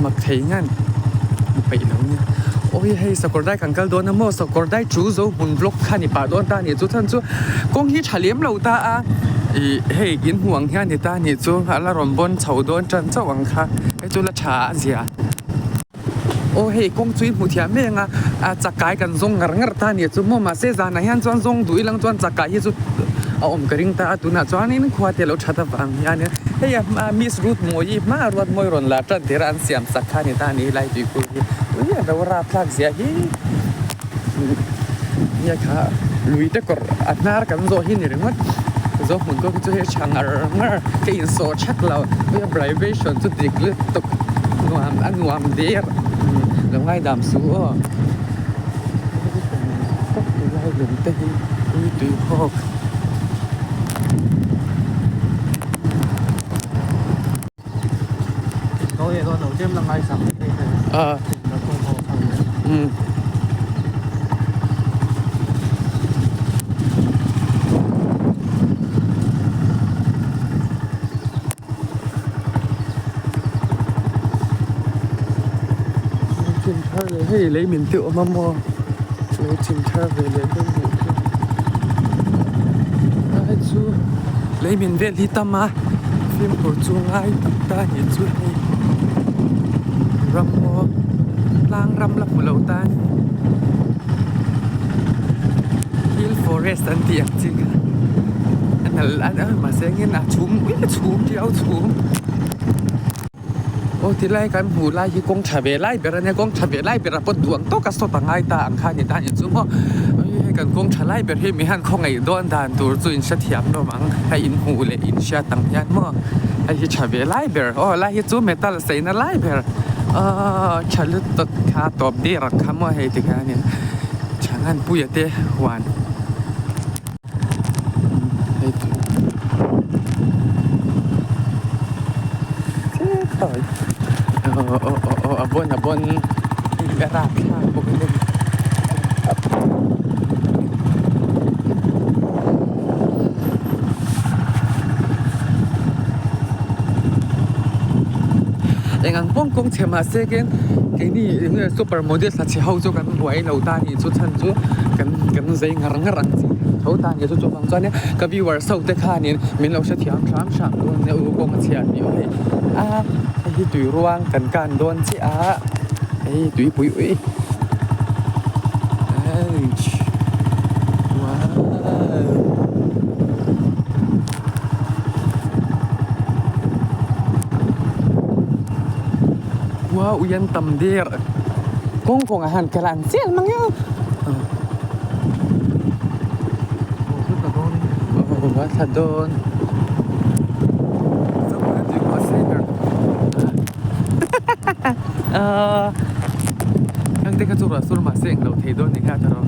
Mak thei ngan hmu peih lo nia. Awi hei sakawr dai kan kal dawn a maw sakawr dai chu zo hmun vlog kha ni pah dawn ta a nih chu chhan chu kawng hi tha lem lo ta a ih hei in hmuh ang hian ni ta a nih chu a la rawn bawn chho dawn tan chauh ang kha hei chu la tha a zia. Aw hei kawng chu i hmu thiam em a a chakai kan zawng ngar ngar ta a nih chu maw mahse zanah hian chuan zawng duh ilang chuan chakai hi chu a awm ka ring ta a tunah chuanin khua te a lo that avang hianin hei a hma miss Ruth Mawii hma ruat mawi rawn la tan tir a an siam sak kha a ni ta a ni helai tuikhur hi ui a lo rapthlak zia hi nia kha lui te kawr a hnar kan zawh hi ni ringawt zo hmun pawh hi chu hei tha ngar ngar ka insawh thak lo ui a vibration chu dik lutuk nuam a nuam der lo ngaidam suh aw lai lung te hi ui tui hawk. Hei lei min tih awm a maw lei chim thar ve leh dawn nih chu a hei chu lei min vel hi tam a fimkhur chu ngai tak ta a nih chu hei ram maw tlang ram la hmu lo tan hill forest an tih ang chi kha a nalh a mahse engin a chhum uih a chhum riau chhum. Aw ti lai kan hmuh lai hi kawng tha ve lai ber a nia kawng tha ve lai berah pawh duang tawka sawt a ngai ta ang kha a ni ta a ni chu maw hei kan kawng tha lai ber hi mi hian khawngaih dawn dan tur chu in hrethiam hlawm ang hei in hmuh leh in hriat ang hian maw hei hi tha ve lai ber aw lai hi chu metal seina lai ber aw tha lutuk kha tawp der ang kha maw hei tikhianin Thanganpuia te huan. A bawn a bawn a rapthlak bawk a ni. Eng ang kawng kawng chhe mahse khian keini super model hla chhe ho chu kan buai lo ta a nih chu chhan chu kan kan zei ngar ngar ang chi tho ta nia chu chuvang chuan ka viewers ho te khanin min lo hrethiam hram hram dawn nia u kawng a chhiar ni aw hei a hei hi tui ruang kan kan dawn chiah a hei tuipui ui eish wow. Wow ui an tam der. Kawng kawngah hian kal an chial mang em a thla dawn hengte kha chu ruah sur mahse englo thei dawn ni kha a tha rawh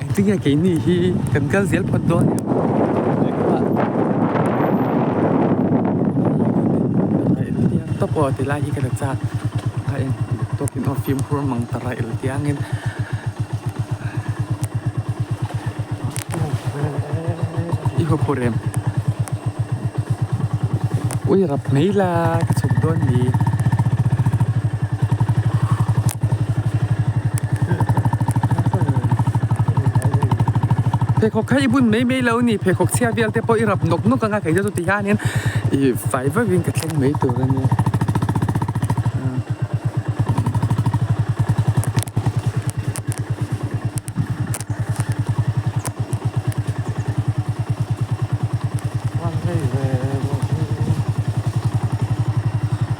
engtin nge keini hi kan kal zel phawt dawn em. Tawp aw ti lai hi ka la chak a en tawkin aw fimkhur mang ta raih lo tiangin i haw phur em ui rap mai la ka chhuk dawn ni. Pheikhawk kha i bun mai mai lo a ni pheikhawk chhia vel te pawh i rap nawk nawk anga kei chu ti hianin ih fai vak in ka thleng mai tur a nia.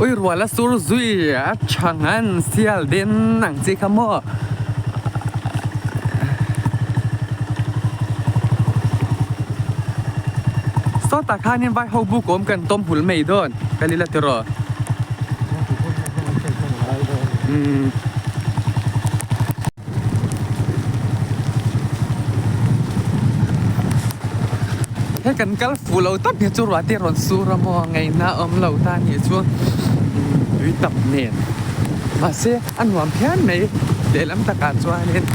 Ui rual a sur zui a tha ngan sial den ang chi kha maw. Sawtah khanin vai ho buk awm kan tawm hul mai dawn ka lila tiraw. Umm. Hei kan kal fuh lo tawp hi chu ruah te rawn sur a maw ngaihna a awm lo ta nih chu tui tam nen mahse a nuam phian mai lehlam takah chuanin.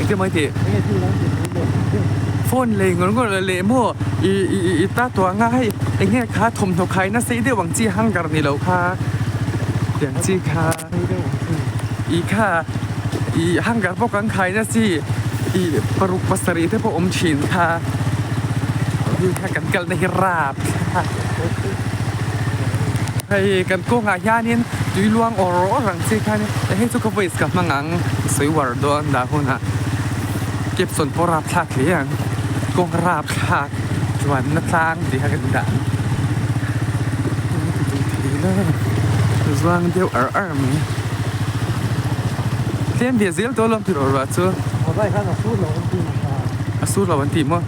Engtin maw i tih? Phone lei ngawr ngawr leh maw i i ta tuah anga hei eng nge kha thawmhnaw khai na sei deuh ang chi hanger ni lo kha tiang chi kha i kha i hanger bawk ang khai na chi i paruk pasarih te pawh awm thin kha kha kan kalna hi rap hei kan kawngah hianin tui luang awr awr ang chi khan hei chu ka voice ka hmang ang sawi uar dawn dah hunah caption pawh rap thlak hle ang kawng rap thlak chuanna tlang tih kha kan dah zuang deuh ar ar mai tlem ve zel tawh alawm tih ruah chu a sur lo an tih maw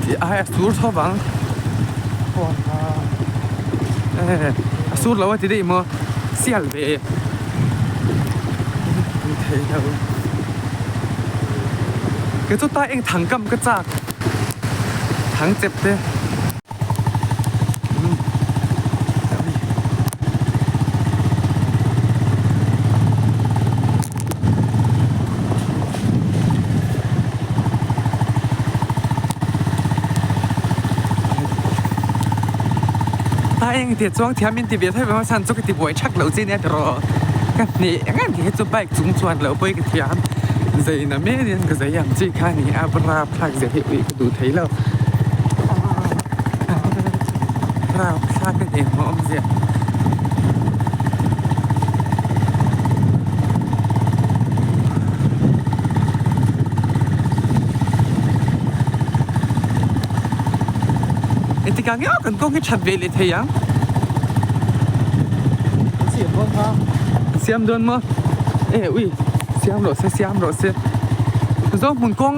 tih ai a sur tho vang a sur lo a ti daih maw sial ve thei lo kei chu ta eng thang kam ka chak thang chep te. A eng tih chuang thiam in ti ve thei vang a chhan chu ka ti buai thak loh che nia tiraw ka hneh eng em hi chu bike chung chuan loh pawh hi ka thiam zei na mek in ka zei ang chi kha a ni a rapthlak zia hi ui ka duh thei lo rapthlak a ni maw awmzia. Engtikah nge aw kan kawng hi that ve leh thei ang? An siam dawn kha. An siam dawn maw? E ui siam rawh se siam rawh se. Zohmun kawng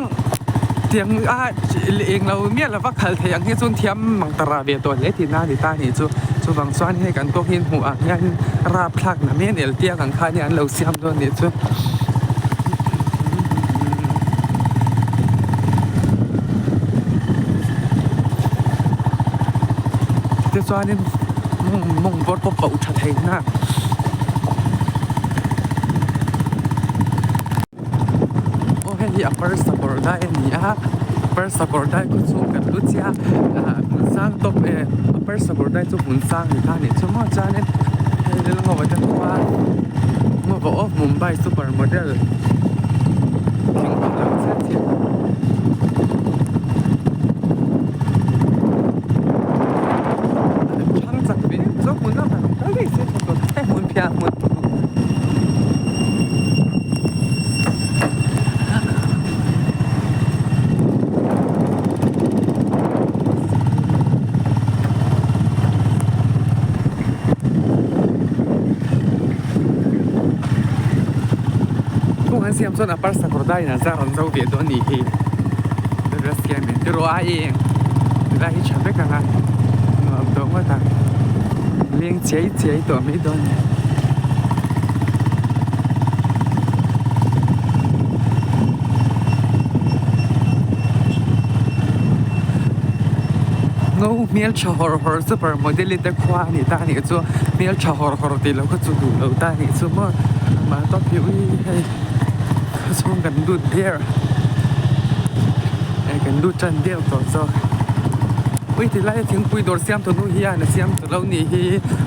tiang a eng lo miah lova khal thei ang hi chuan thiam mang ta rah ve tawh hle tihna a ni ta anih chu. Chuvang chuan hei kan kawng hi hmuh ang hian rapthlak na men el tiang ang khan an lo siam dawn anih chu. Tichuanin mawng bawr pawh pauh tha thei na. Aw hei hi a parsa kawr dai a ni a parsa kawr dai khaw chhung kan lut chiah a ah hmun sang tawp e a parsa kawr dai chu hmun sang ni kha a nih chu maw chuanin hei Lalngova te khua Ngova of Mumbai super model thing awm lo chiah chiah. Thlang chak ve em chu hmun a han awm kal daih se tha tur hmun phiah hmun. Kawng an siam chuan a parsa kawr daiin a zar an zo ve dawn anih hi Dawra siamin erawh a eng tilai hi tha vek ang a nuam tawh ngawt ang leng chiai chiai tawh mai dawn a ni. Ngo hmel tha hawr hawr super model te khua a ni ta anih chu hmel tha hawr hawr tih loh kha chu duh lo ta anih chu maw amah tawp hi ui hei chhung kan lut der eh kan lut tan der tawh zawk ui ti lai a thingpui dawr siam tawh nu hian a siam tawh lo nih hi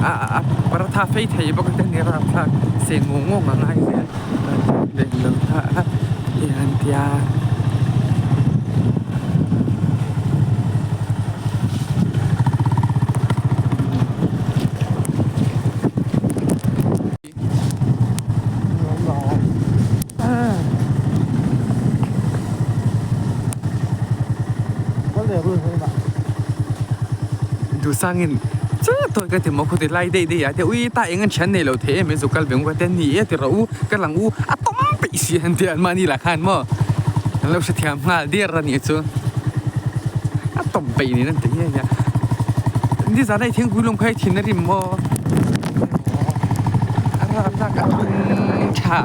a paratha phei thei bawk a te ni rapthlak seh ngawng ngawng a ngai zel leh lo kha a hian tia. Duhsangin chu tawi ka ti maw khaw ti lai daih daih ah te ui ta eng an thian nei lo thei em em zu kal ve ngawt te ni e ti rawh u ka lang u a tawm peih si an ti an mahni lah khan maw an lo hrethiam nghal der a nih chu a tawm peih niin an ti nge nia nizan a i thingpui lawm kha i thin a rim maw. A rapthlak a thun tha.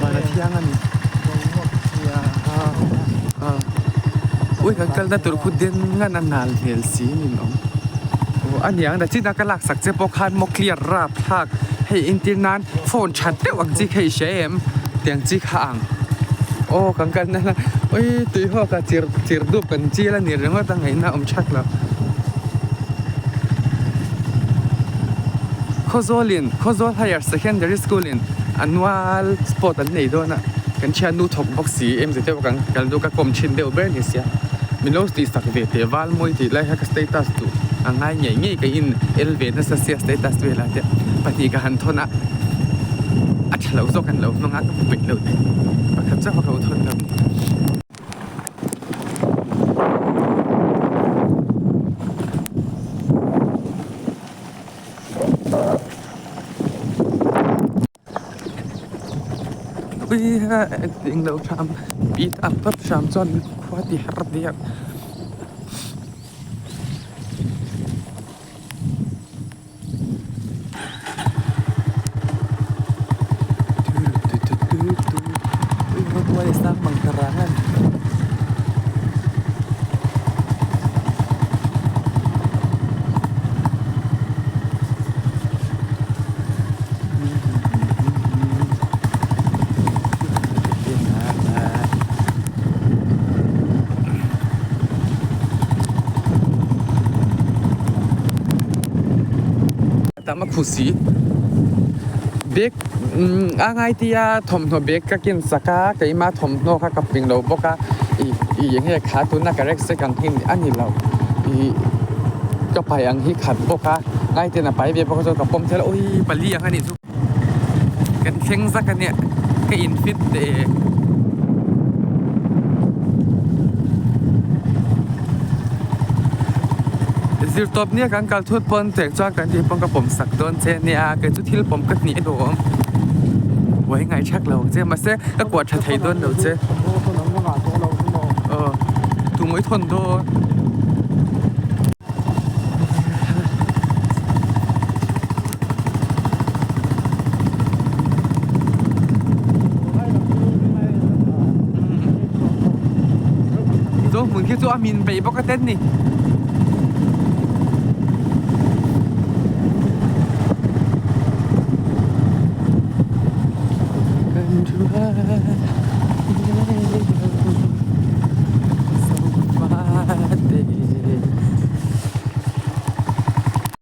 Van a thiang a ni. Ui kan kalna tur khu den ngan a nal hmel si nin awm. Aw a niang nachin a ka laksak che pawh khan maw clear rap thlak hei entir nan phone that deuh ang chi kha i hria em tiang chi kha ang aw kan kalna la ui tui hawk a chir chir dup kan chil a ni ringawt a ngaihna a awm thak lo Khawzawl in Khawzawl Higher Secondary School in annual sport an nei dawn a kan thiannu thawk bawk si em zet deuh kan kal duh ka kawm thin deuh ber ni sia min lo tih sak ve teh val mawi tih lai kha ka status duh a ngai ngei ngei ka in el ve nasa sia status velah te pahnih ka han thawn a a tha lo zawk an lo hmang a ka hmu peih lo thei pakhat chauh a ka lo thawn lo. Englo hram pi tak tawp hram chuan khua ti har diak. Tam a phu si. Bag a ngai tia thawmhnaw bag ka ken sak a, keimah thawmhnaw kha ka ping lo bawk a, ih ih eng nge kha tuna ka rucksack ang hi a ni lo, ih ka pai ang hi khat bawk a, ngai ten a pai ve bawk a chuan ka pawm thel a, awii pali ang a nih chu. Kan thleng zak a nia ka in fit teh e. Zirtawp nia kan kal thut pawn teh chuan kan tih pawn ka pawm sak dawn che nia kei chu thil pawm ka hnih alawm buai ngai thak lo ang che mahse ka kuah tha thei dawn lo che aw tumawih thawn dawn. Chu hmun khi chu a min peih bawk a ten ni.